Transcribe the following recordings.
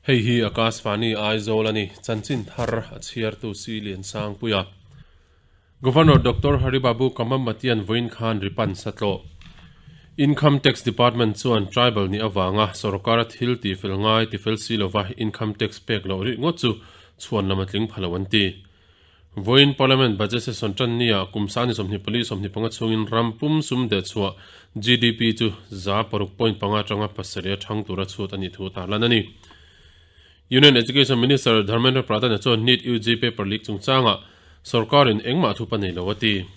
Hei hi Akashvani Aizawl a ni, chanchin thar a chhiartu Si Liansangpuia. Governor Doctor Hari Babu Kamamatian vawiin khan ripan satlawh. Income Tax Department chuan tribal nih avanga sorkara thil tifel ngai tifel si lova income tax pek loh rih ngawt chu chhuan lam a tling pha lo an ti. Vawiin Parliament Budget Session tan nia kum sani 24 25 chhungin ram pum sum dehchhuah GDP chu 6.5 atanga pasarih a thang tura chhut a nih thu tarlan a ni. Union Education Minister Dharmendra Pradhan-a chuan NEET UG paper leak chungchangah sorkarin engmah thup a nei lo a ti.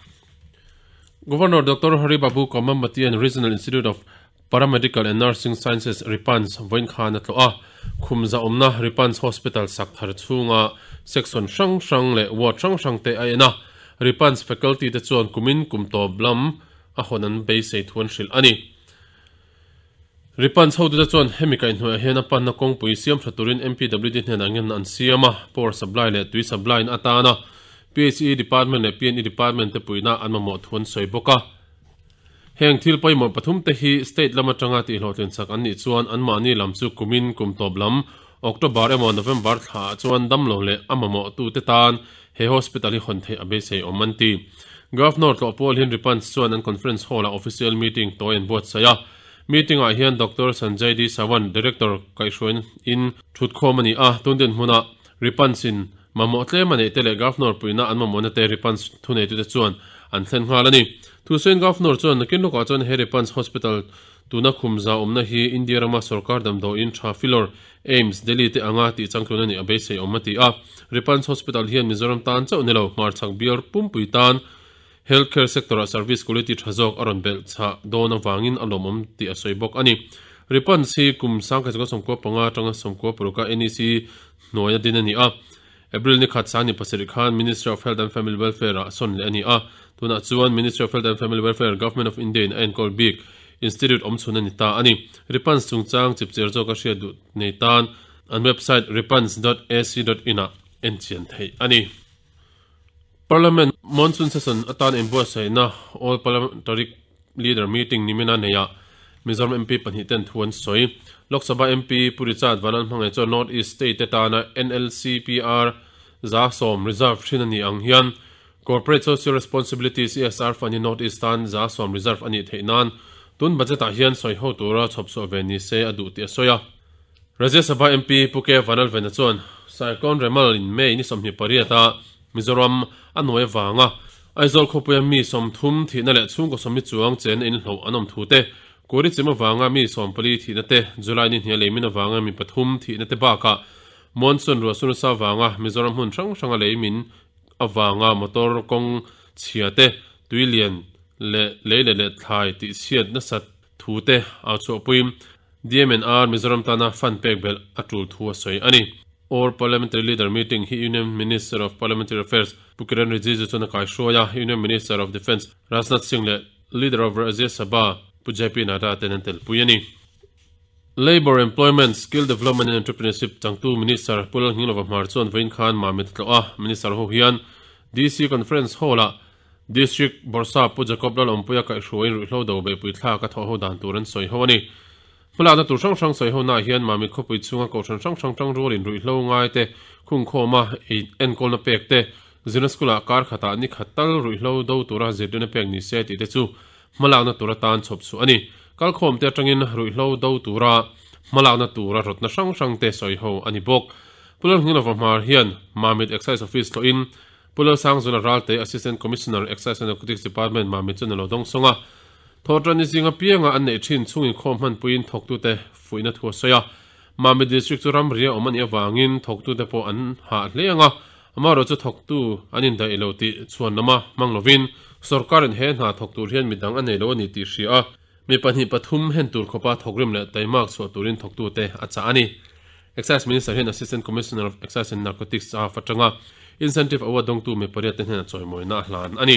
Governor Doctor Hari Babu Kambhampati-a'n Regional Institute of Paramedical and Nursing Sciences, RIPANS, vawiin khan a tlawh a. Khum zahawmna RIPANS Hospital sak thar chhunga section hrang hrang leh ward hrang hrang te a en a. RIPANS faculty te chuan kumin kum tawp lam a hawn an beisei thu an hrilh a ni. Ripan chhotute chuan hemi kaihhnuaiah hian a panna kawngpui siam tha turin MPWD hnenah ngenna an siam a, power supply leh tui supply in atana PHE department leh PNE department te puihna an mamawh thu an sawi bawk a. Heng thil pawimawh pathum te hi state lam atanga tihhlawhtlin chak an nih chuan anmahni lam chu kumin kum tawp lam October emaw November thlaah chuan damlo leh a mamawh tute tan he hospital hi hawn theih a beisei awm an ti. Governor tlawh pawl hian Ripans chuan an conference hall-ah official meeting tawi an buatsaih a. Meeting-ah hian Doctor Sanjay D Sawant, Director kaihhruain in thutkhawm a ni a, tun dinhmunah Ripans-in mamawh tlem a neih te leh Governor puihna an mamawhna te Ripans thuneitute chuan an thlen nghal a ni. Thusawiin Governor chuan nakin lawkah chuan he Ripans Hospital Tuna khum za awmna hi India rama sorkar damdawiin tha filawr, AIIMS, Delhi te anga tih changtlun a nih a beisei awm a ti a. Ripans Hospital hian Mizoram tan chauh ni lo, hmarchhak bial pumpui tan Health Care sector-ah service quality tha zawk a rawn belh chhah dawn avangin a lawmawm tih a sawi bawk a ni. Ripans hi kum 1995 atanga 96 NEC hnuaia din a ni a. April ni khat sang ni pasarih khan Ministry of Health and Family Welfare ah sawn leh a ni a, tunah chuan Ministry of Health and Family Welfare, Government of India in a enkawl bik Institute awm chhun a ni ta a ni. Ripans chungchang chipchiar zawk a hriat duh nei tan an website ripans dot ac dot in ah en chian theih a ni. Parliament Monsoon Session atan inbuatsaihna All Parliamentary Leader Meeting nimina neihah Mizoram MP pahnih ten thu an sawi. Lok Sabha MP Pu Richard Vanlalhmangaih chuan North East State te tana NLCPR 70 reserve thin a nih ang hian Corporate Social Responsibility, CSR, fund hi North East tan 70 reserve a nih theih nan tun budget ah hian sawi ho tura chhawp chhuah ve ni se a duh tih a sawi a. Rajya Sabha MP Pu K Vanlalvena chuan Cyclone Remal in May ni 28 a Mizoram a nuai avanga Aizawl khawpuia mi 30 thihna leh chhungkaw sawmi chuang chen inhloh an awm thu te, Kuri chim avanga mi 14 thihna te, July ni hnial leimin avanga mi pathum thihna te bakah Monsoon ruah sun nasa avanga Mizoram hmun hrang hranga leimin avanga motor kawng chhia te, tui lian leh lei leh leh thlai tih chhiat nasat thu te au chhuahpuiin DMNR Mizoram tana fund pek belh a tul thu a sawi a ni. All Parliamentary Leader Meeting hi Union Minister of Parliamentary Affairs Pu Kiren Rijiju chuan a kaihruai a, Union Minister of Defence Rajnath Singh leh Leader of Rajya Sabha Pu JP Nadda ten an telpui a ni. Labour, Employment, Skill Development and Entrepreneurship changtu Minister Pu Lalnghinglova Hmar chuan vawiin khan Mamit a tlawh a, Minister ho hian DC Conference Hall-ah District Bawrhsa Pu Jacob Lalawmpuia kaihhruaiin ruihhlo do beihpui thlak a thawh ho dan tur an sawi ho a ni. Hmalakna tur hrang hrang sawi ho naah hian Mamit khawpui chhunga kohhran hrang hrang tangrualin ruihhlo ngaite khungkhawma ei enkawlna pek te, zirna school ah kar khatah ni khat tal ruihhlo do tura zirtirna pek ni se tih te chu hmalakna tur atan chhawp chhuah a ni. Kalkhawmte atangin ruihhlo do tura hmalakna tura rawtna hrang hrang te sawi ho a ni bawk. Pu Lalngilova Hmar hian Mamit Excise Office tlawhin Pu Lalsangzula Ralte, Assistant Commissioner, Excise and Narcotics Department, Mamit chuan a lo dawng sawng a. Thawhṭanni zinga pianga an neih ṭhin chhung inkhawm hmanpuiin thawktute fuihna thu a sawi a. Mamit District chu ramri a awm a nih avangin thawktute pawh an hah hle ang a, amaherawh chu thawktu an indaih lo tih chhuan lama hmang lovin sawrkarin he hna thawk tur hian midang a nei lo a ni tih hria a, mi pahnih pathum hen tur khawpa thawkrim leh taimak chhuah turin thawktute a chah a ni. Excise Minister hian Assistant Commissioner of Excise and Narcotics a fatanga Incentive Award dawngtu mi pariat te hnenah chawimawina a hlan a ni.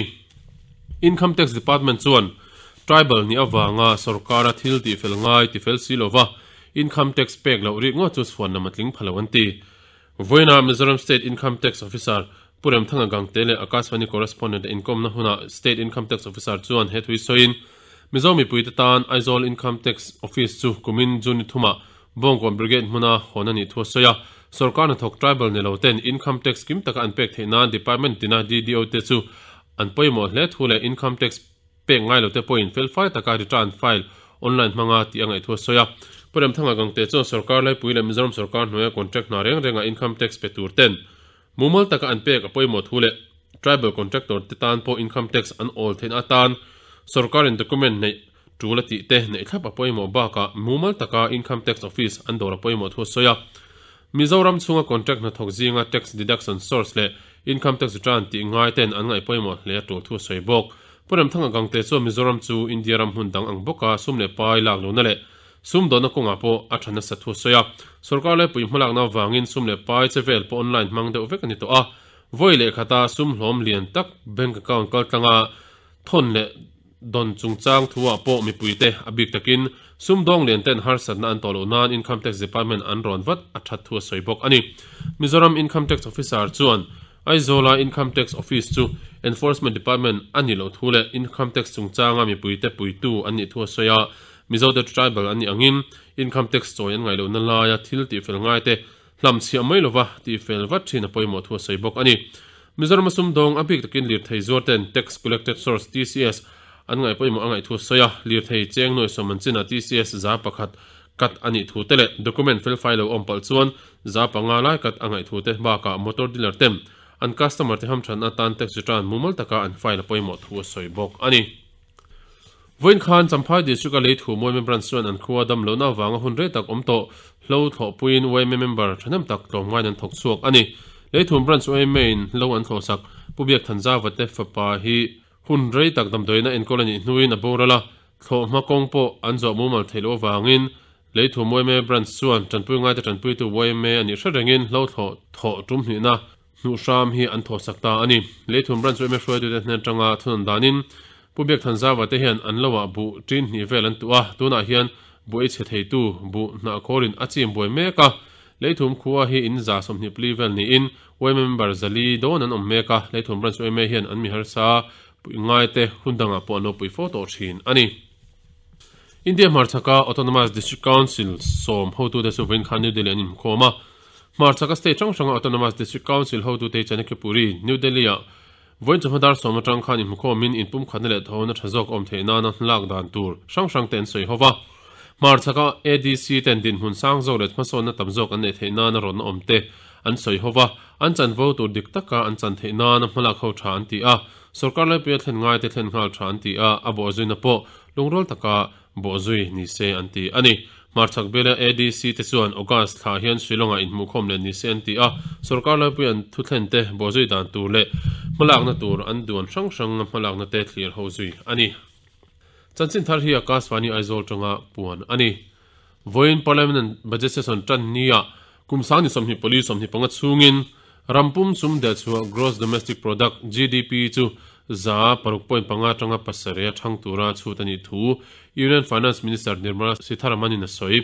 Income Tax Department chuan Tribal nih avanga sorkara thil tihfel ngai tifel si lova Income Tax pek loh rih ngawt chu chhuan lam a tling pha lo an ti. Vawiinah Mizoram State Income Tax Officer Pu Remthanga Gangte leh Akashvani Correspondent a inkawmna hunah State Income Tax Officer chuan he thui sawiin Mizo mipuite tan Aizawl Income Tax Office chu kumin June ni thumah Bawngkawn Brigade hmuna hawn a nih thu a sawi a. Sorkar hnathawk tribal ni lo ten income tax kim taka an pek theih nan department tina DDO te chu an pawimawh hle thu leh income tax pek ngai lo te pawhin felfai taka return file online hmanga tih a ngaih thu a sawi a. Pu Remthanga Gangte chuan sorkar laipui leh Mizoram sorkar hnuaia contract hna reng renga income tax pe tur ten Mumal taka an pek a pawimawh thu leh Tribal Contractor te tan pawh Income Tax an awl theihna atan Sorkarin document neih tul a tih te neih thlap a pawimawh bakah mumal taka Income Tax Office an dawr a pawimawh thu a sawi a. Mizoram chhunga contract hnathawk zinga tax deduction source leh Income Tax return tih ngai ten an ngaih pawimawh hle a tul thu a sawi bawk. Pu Remthanga Gangte chuan Mizoram chu India ram hmun dang ang bawka sum leh pai lak lohna leh Sumdawnna kawngah pawh a tha nasa thu a sawi a, sorkar laipui hmalakna avangin sum leh pai che vel pawh online hmang deuh vek a ni tawh a, vawi leh khata sum hlawm lian tak bank account kaltlanga thawn leh dawn chungchang thuah pawh mipuite a bik takin sumdawng lian ten harsatna an tawh loh nan Income Tax Department an rawn vat a that thu a sawi bawk a ni. Mizoram Income Tax Officer chuan Aizawla Income Tax Office chu Enforcement Department a nih loh thu leh Income Tax chungchanga mipuite puitu an nih thu a sawi a, Mizote tribal an nih angin income tax chawi an ngaih lohna laia thil tihfel ngaite hlamchhiah mai lova tihfel vat thin a pawimawh thu a sawi bawk a ni. Mizorama sumdawng a bik takin lirthei zuarten Tax Collected Source, TCS, an ngaih pawimawh a ngaih thu a sawi a, lirthei cheng nuai sawm an chinah TCS 1% cut a nih thu te leh document felfai lo awm palh chuan 5% lai cut a ngaih thu te bakah motor dealer ten an customer te hamthanna atan tax return mumal taka an file a pawimawh thu a sawi bawk a ni. Vawiin khan Champhai District-a Leithu Muaime Branch chuan an khua dam lohna avanga hun rei tak awm tawh hlo thlawhpuiin yma member thahnem tak tlawmngaiin an thawk chhuak a ni. Leithum Branch YMA-in hlo an thlawhsak Pu Biak Thanzava te fapa hi hun rei tak damdawiina enkawl a nih hnuin a boral a, thlawhhma kawng pawh an zawh mumal theih loh avangin Leithum yma Branch chuan tanpui ngaite tanpuitu yma a nih hre rengin hlo thlawh thawh tum hnihna Hnuhhram hi an thawhsak ta a ni. Leithum Branch yma hruaitute hnen atanga thunawn danin Pu Biak Thanzava te hian an loah buh ṭin hnih vel an tuh a, tunah hian buh ei chhe theitu buh hnahkhawrin a chim buai mek a. Leithum khua hi in 124 vel niin yma member 400 dawn an awm mek a, Leithum Branch yma hian an mi harsa puih ngaite hun dangah pawh an lo pui fo tawh thin a ni. India hmarchhaka Autonomous District Council sawm hotute chu vawiin khan New Delhi an inhmukhawm a. Hmarchhaka state hrang hranga Autonomous District Council hotute hi Chanakyapuri, New Delhi-ah vawiin chawhma dar sawm atang khan inhmukhawmin inpumkhatna leh thawhna tha zawk awm theih nana hnalak dan tur hrang hrangte an sawi ho va. Hmarchhaka ADC ten dinhmun sang zawk leh hmasawnna tam zawk an neih theih nana rawnna awmte an sawi ho va, an chanvo tur dik taka an chan theih nana hmalak ho tha an ti a, sorkar laipuia thlen ngaite thlen nghal tha an ti a, a bawhzuina pawh lungrual taka Bawhzui ni se an ti a ni. Hmarchhak biala ADC te chuan August thla hian Shillong-ah inhmuhkhawm leh ni se an ti a, sorkar laipui an thuthlente te bawhzui dan tur leh hmalakna tur an duan hrang hrang hmalakna te thlir ho zui a ni. Chanchin thar hi Akashvani Aizawl tanga puan a ni. Vawiin Parliament Budget Session tan nia kum sangni 24 25 chhungin Rampum sum deh chhuah Gross Domestic Product, GDP, chu 6.5 atanga pasarih a thang tura chhut a nih thu Union Finance Minister Nirmala Sitharaman-in a sawi.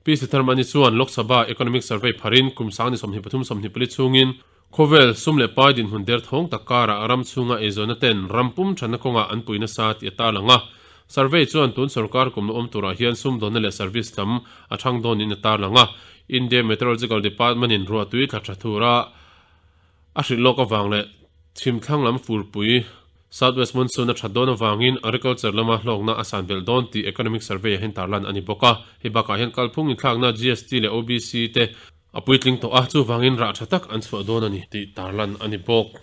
Pi Sitharaman-i chuan Lok Sabha Economic Survey pharin kum sangni 23 24 chhungin khawvel sum leh pai dinhmun derthawng tak karah ram chhunga eizawnna ten rampum thatna kawngah an pui nasa tih a tarlang a. Survey chuan tun sorkar kum la awm turah hian sumdawnna leh service lam a thang dawnin a tarlang a. India Meteorological Department-in ruahtui thla tha thura a hrilh lawk avang leh chhimthlang lam furpui, South West Monsoon, a that dawn avangin agriculture lama hlawkna a san belh dawn tih Economic Survey-ah hian tarlan a ni bawk a. Hei bakah hian kalphung inthlakna GST leh OBC te a puitling tawh a, chuvangin rah tha tak an chhuah dawn a ni tih tarlan a ni bawk.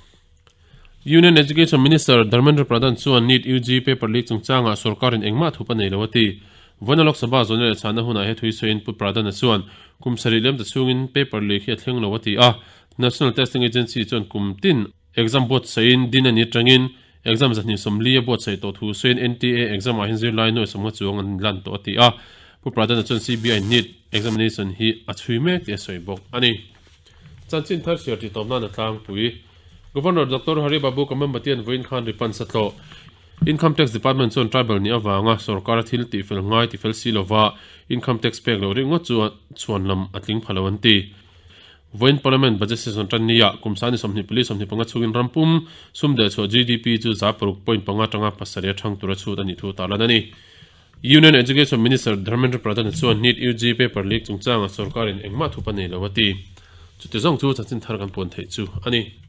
Union Education Minister Dharmendra Pradhan chuan NEET UG paper leak chungchangah sorkarin engmah thup a nei lo a ti. Vawiina Lok Sabha zawhna leh chhahna hunah he thui sawiin Pu Pradhan-a chuan kum sarih lem ta chhungin paper leak hi a thleng lo a ti a. National Testing Agency chuan kum tin exam buatsaihin din a ni atangin exam 240 a buatsaih tawh thu sawiin NTA exam ah hian zirlai nuai sawmnga chuang an lan tawh a ti a. Pu Pradhan-a chuan CBI NEET examination hi a chhui mek tih a sawi bawk a ni. Chanchin thar chhiar tih tawp nan a tlangpui. Governor Doctor Hari Babu Kamambatian vawiin khan ripan sathlawh Income Tax Department chuan tribal nih avanga sorkara thil tihfel ngai tifel si lova income tax pek loh ringawt chu chhuan lam a tling pha lo an ti. Vawiin Parliament Budget Session tan nia kum sani 24 25 chhungin ram pum sum deh chhuah GDP chu 6.5 atanga pasarih a thang tura chhut a nih thu tarlan a ni. Union Education Minister Dharmendra Pradhan chuan NEET UG paper leak chungchangah sorkarin engmah thup a nei lo a ti. Chuti zawng chu chanchin thar kan puan theih chu a ni.